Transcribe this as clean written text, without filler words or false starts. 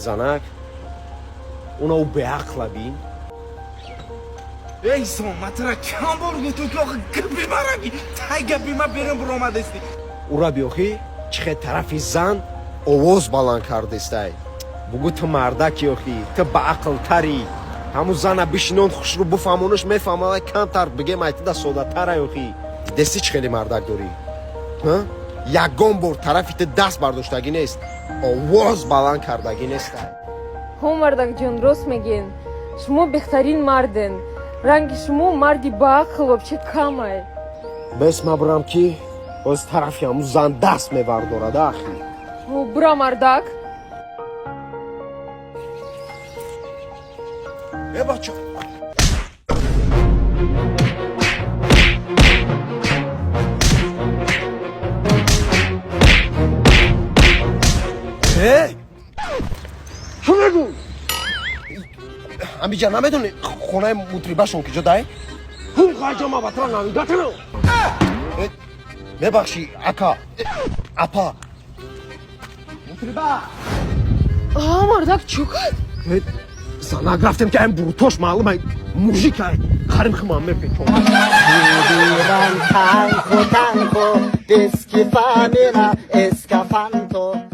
Занак, уна ӯ беақла бин. Эй, сон, ма тара чанд бор гуфтум, ки охи гапи мара ги, тай гапи ма берун буромадасти. Ура биёхӣ, чӣ хел тарафи зан овоз баланд кардестай. Бугӯ, ту мардаки, охӣ ту баақлтарӣ. Ҳамун зана бишинон, хушрӯ буфаҳмонуш, мефаҳмад. Камтар бигем, айтида содатарай. Охӣ, дидести, чӣ хеле мардак дорӣ? Ягон бор тарафи ту даст бардоштагӣ нест, овоз баланд кардагӣ нестай. Ҳо, мардакҷон, рост мегӯен. Шумо беҳтарин марден. Ранги шумо марди баақл вообще камай. Бес, ма бурам, ки боз тарафи ҳамун зан даст мебардорад, ахи. Ҳо, бура, мардак. Э, бача. Э, чӣ мегӯ? Ҳамиҷа намедони, хонаи мутрибашон киҷо дай? Ҳун ма батра намидатано. Мебахшӣ, ака, апа, мутриба. А, мардак, чӣ кард? Занак, рафтем, ки айн бурутош маълум ай мужик ай, қарим химам мепечон. Vivieran tango, tango, peschi famina, escafanto.